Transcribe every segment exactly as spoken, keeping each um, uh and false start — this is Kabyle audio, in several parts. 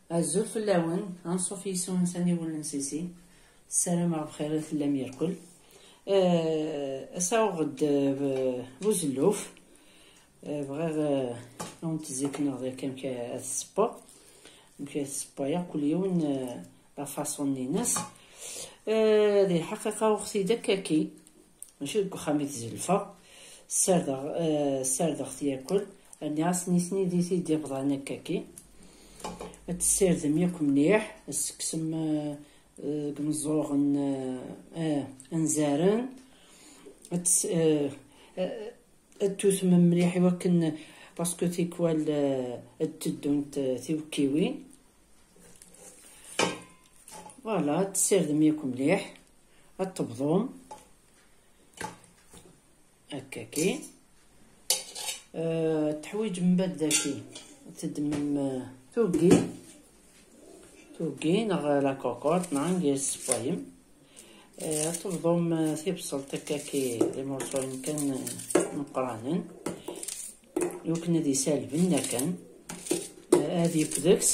Azul fell-awen, anṣuf yes-wen s aniwel n Sisi. Ssarameɣ bxir i tellam yerkul. Eh, ass-a uɣ-d, eh, buzelluf. Eh, bɣiɣ, eh, ad wen-tzikneɣ deg amek ad tessewweḍ. Amek ad tessewweḍ, kul yiwen, eh, la façon-ines. Eh, di lḥaqiqa uɣ-t-id akkaki. Mačči deg uxxam i t-zelfeɣ. Ssardeɣ, eh, ssardeɣ-t yakul. Rniɣ-as nitni di tid yebḍan akkaki. Ad tessirdem yakk mliḥ, ad tekksem, eh, eh, deg imeẓẓuɣen, eh, eh, anzaren. Ad tess-, eh, eh, ad tutem mliḥ i wakken, parce que tikwal, eh, ad teddunt, eh, tiwekkiwin. Voilà, ad tessirdem yakk mliḥ. Ad tebḍum. Akkaki. Eh, teḥwiǧem mbeɛd daki, teddmem, eh, tuggi. Tuggi neɣ la cocotte, neɣ anga tessewwayem. Eh, ad tebḍum, eh, tibṣelt akkaki d imurṣuyen kan, eh, meqqranen. Iwakken ad isalben akan. Eh, ad yekk deg-s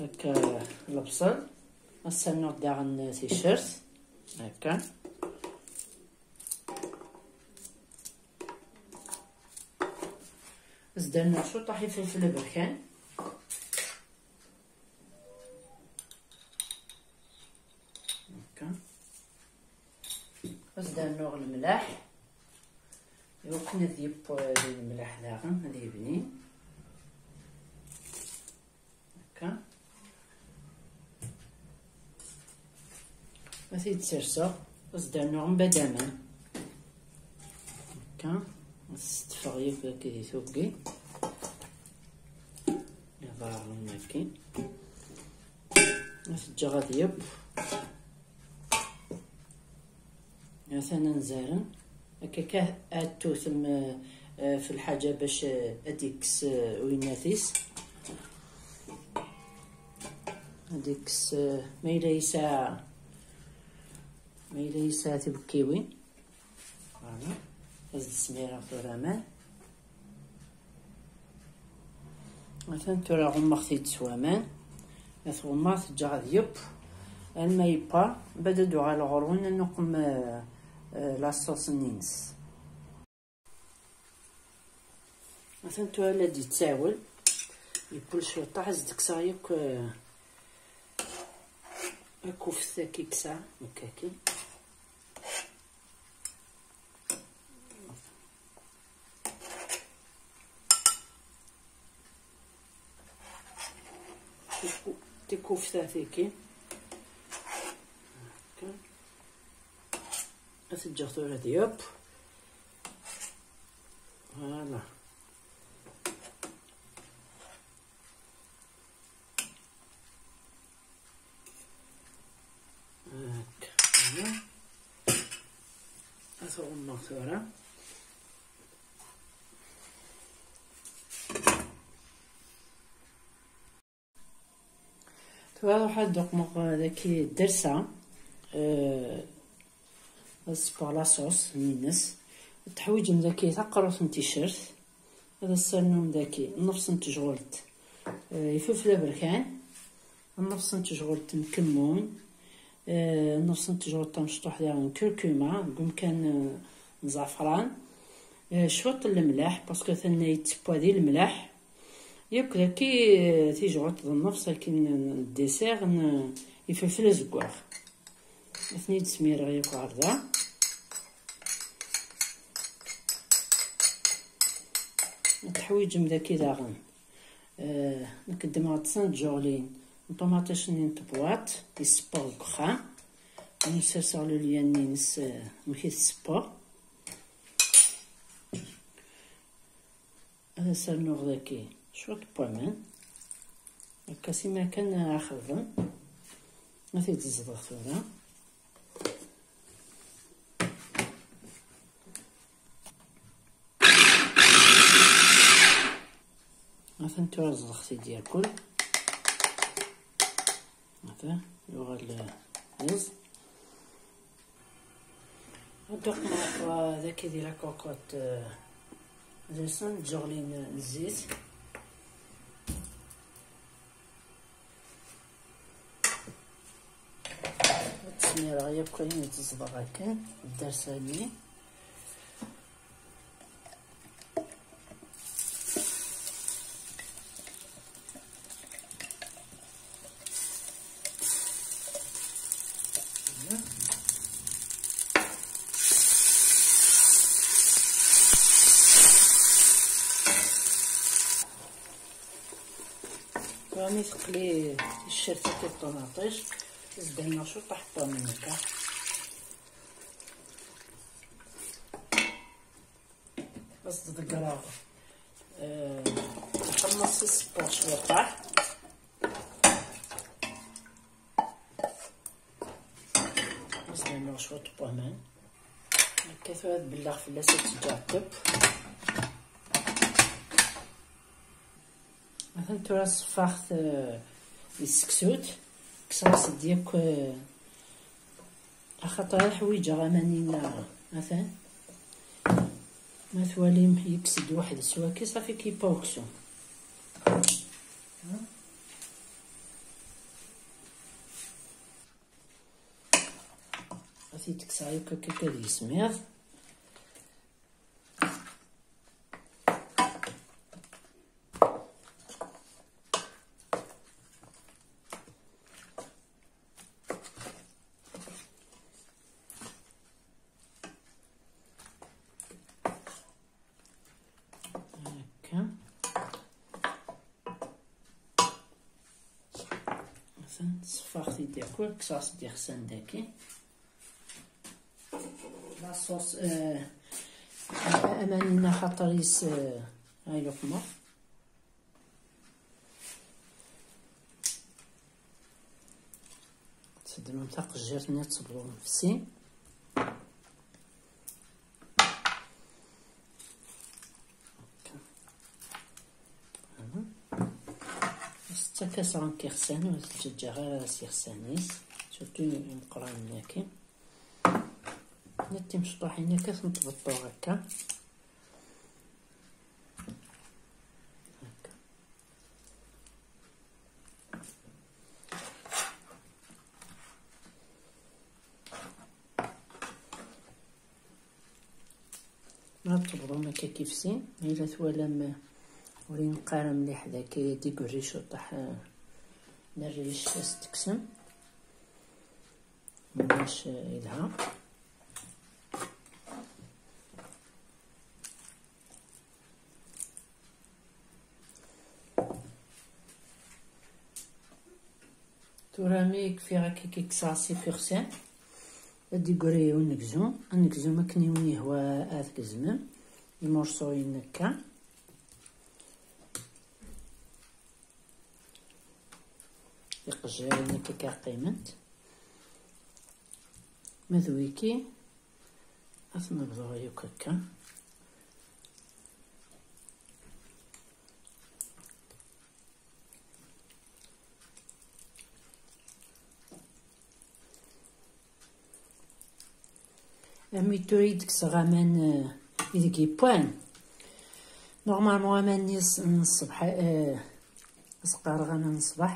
akka lebṣel. Ad s-rnuɣ daɣen ticcert. Akka. Ad s-d-rnuɣ cwiṭ ifelfel aberkan. Akka. Ad s-d-rnuɣ lemlaḥ. Iwakken ad yeww di lemlaḥ daɣen, ad yebni. Akka. Ad t-id-serseɣ, ad s-d-rnuɣ mbeɛd aman. Akka. Ad s-teffeɣ yakk dagi di tuggi. Iḍarren-agi. Ad t-ǧǧeɣ ad yeww. Atan anzaren. Akka kan ad tutem, eh, eh, f lḥaǧa bac, eh, ad ikkes, eh, uyennat-is. Ad ikkes, eh, ma yella yesɛa, ma yella yesɛa tibekkiwin. Voilà. Ad s-d-smireɣ tura aman. Atan tura ɣummeɣ-t-id s waman. Ad t-ɣummeɣ, ad t-ǧǧeɣ ad yeww. Alma yewwa, mbeɛd ad d-uɣaleɣ ɣur-wen ad nuqem, eh, eh, la sauce-nni-ines. Atan tura la d-yettawel. Yewwel cwiṭ, ad s-d-kkseɣ yakk, eh, akk ufet-agi i yesɛa, akkaki. Tiku-, tikufta tiki. Akka. Ad t-ǧǧeɣ tura ad yeww. Voilà. Akka. Ad t-ɣummeɣ tura. Tura ruḥ ad d-uqmeɣ daki ddersa, eh, ad sewweɣ la sauce-nni-ines. Teḥwiǧem daki taqerrut n ticcert. Ad as-ternum daki nnefṣ n tejɣelt, eh, ifelfel aberkan, nnefṣ n tejɣelt n kemmun, eh, nnefṣ n tejɣelt tamecṭuḥt daɣen n curcuma, deg umkan, eh, n zaɛfran, eh, cwiṭ n lemleḥ, parce que tanna yettewwa di lemleḥ. Yakk daki, eh, tijɣelt d nnefṣ akin n dessert n ifelfel azeggaɣ. Ad ten-id-smireɣ yakk ɣer da. Teḥwiǧem daki daɣen. Eh, nekk ddmeɣ-d snat tjuɣlin n ṭumaṭic-nni n tebwaṭ, yessewweɣ deg uxxam. Ad serseɣ lulya-nni-ines, eh, amek i tessewweɣ. Ad as-rnuɣ daki cwiṭ n waman. Akka sima kan axeḍben. Ad t-id-ẓḍeɣ tura. Atan tura ẓḍeɣ-t-id yakul. Atan yuɣal, eh, iẓ. Ad uqmeɣ, eh, daki di la cocotte, eh, d asen ǧuɣlin n zzit. Imir-a yakk ayen i d-ẓḍeɣ akken, ddersa-nni. Tura mi teqli teccirt-agi n ṭumaṭic, zdan-nneɣ cwiṭ aḥeṭṭamen akka. Ad s-d-ḍeggreɣ, eh, nḥemmeṣ iṣeffer cwiṭaḥ. Ad s-d-rnuɣ cwiṭ n waman. Akka tura ad belleɣ fell-as ad teǧǧeɣ ṭṭeb. Atan tura ṣeffaɣ-t, eh, di tseksut. Kkseɣ-as-d yakk, eh, axaṭer ad ḥwiǧeɣ aman-inna. Atan. Ma twalim, yekkes-d waḥed s waki, ṣafi kippa uksum. Ad t-id-kkseɣ yakk akka, akka di yismiḍ. Akka. Atan ṣeffaɣ-t-id yakk, kkseɣ-as-d ixsan daki. La sauce, eh, aman-inna xaṭer-is, eh, ay uqmer. Txedmem taqejjirt-nni ad tebḍum f sin. Tettak-as akk ixsan, ur teǧǧaǧǧaɣ ara s ixsan-is, surtout imeqqranen-agi. Netta timecṭuḥin akka, ad tent-beṭṭuɣ akka. Akka. Ma tebḍum akka kif sin, ma yella twalam ur ineqq ara mliḥ daki, ad d-igurri ciṭuḥ, eh, n rric, ad s-tekksem. Ulac, eh, yelha. Tura mi kfiɣ akka, kkseɣ-as ifixsan, ad d-igri unegzum. Anegzum akken i wen-yehwa ad t-gezmem, imurṣuyen akka. Iqejjiren akka, akka qqiment. Ma d wiki, ad ten-bḍuɣ yakk akka. Armi tura i d-kkseɣ aman, eh, ideg yewwan. Normalement, aman-nni s-, n ṣṣbeḥ, eh, as-qqareɣ aman n ṣṣbeḥ.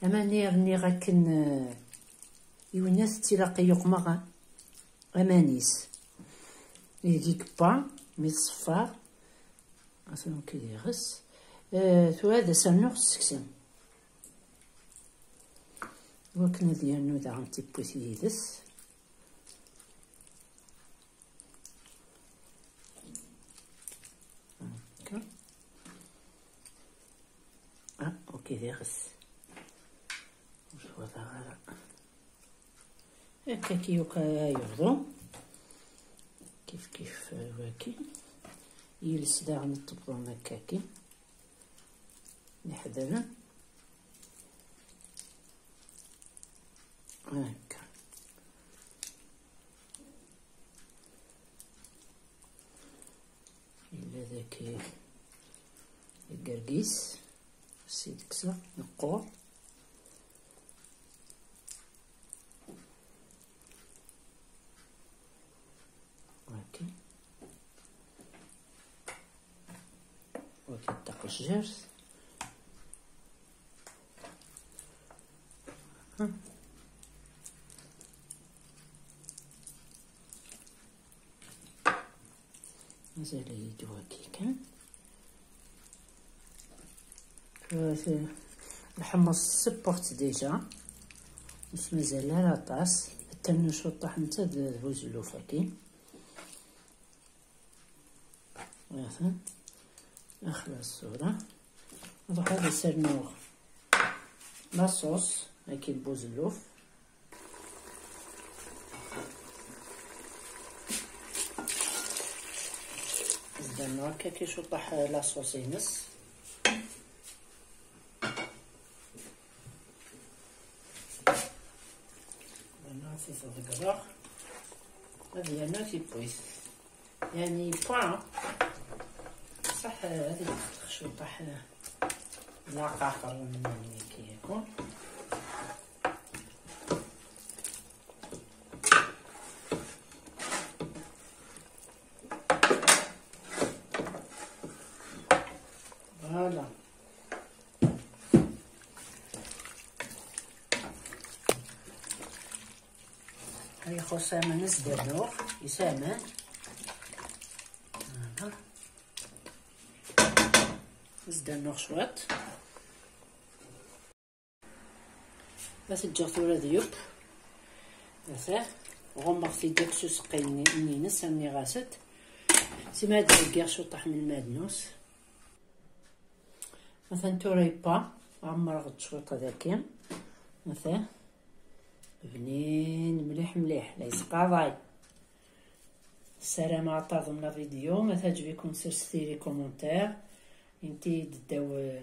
Aman-nni rniɣ akken, eh, i winna tettilaqi yuqmeɣ aman-is. Ideg yewwa, mi tṣeffer. Atan akk d iɣes. Eh, tura ad as-rnuɣ s seksen. Iwakken ad yernu daɣen tiwwit yid-s. Akka. Ah, ok, d iɣes. Ur twalaɣ ara. Akka ki yuka yebḍu. Kif kif, eh, waki. Yiles daɣen tebḍum akka ki. Iḥedren. Akka. Yella daki deg yergis, s-id-kkseɣ, yeqqur. Waki. Waki d taqejjirt. Hmm. Mazal-iyi-d wagi kan. Lḥemmeẓ tessewweɣ-tt déjà. Ur s-mazal ara aṭas. Attan cuṭṭaḥ netta d buzelluf-agi. Atan. Axlaṣ tura. Nruḥ ad as-rnuɣ la sauce-agi n buzelluf. Zdan akka ki cuṭaḥ la sauce-ines. Ad t-ḍeggreɣ. Ad yernu tiwwit. Yani yewwa. Ṣaḥ ad yexdem cuṭaḥ laqaxer n yakku. Voilà. Ay ixuṣṣ aman ad s-d-rnuɣ, yes aman. Voilà. Ad s-d-rnuɣ cwiṭ. Ad t-ǧǧeɣ tura ad yeww. Ata, ɣummeɣ-t-id akk s useqqi-nni-ines, rniɣ-as-d. Sima ad d-heggiɣ cuṭṭaḥ n lmadnus. Atan tura yewwa, ɛemmreɣ-d cwiṭ daki. Atan, bnin mliḥ mliḥ, la yesqaḍay. Ssarameɣ ad taḍem la vidéo, ma teɛǧeb-iken serset-iyi les commentaires, init-iyi-d ddaw, eh,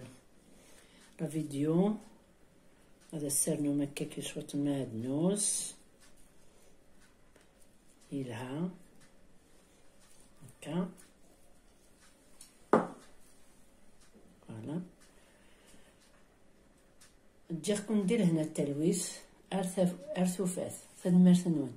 la vidéo. Ad as-ternum akka ki cwiṭ n lmadnus. Yelha. Akka. Voilà. Ǧǧiɣ-ken di lehna d talwit. Ar taf-, ar tufat. Tanemmirt-nwen.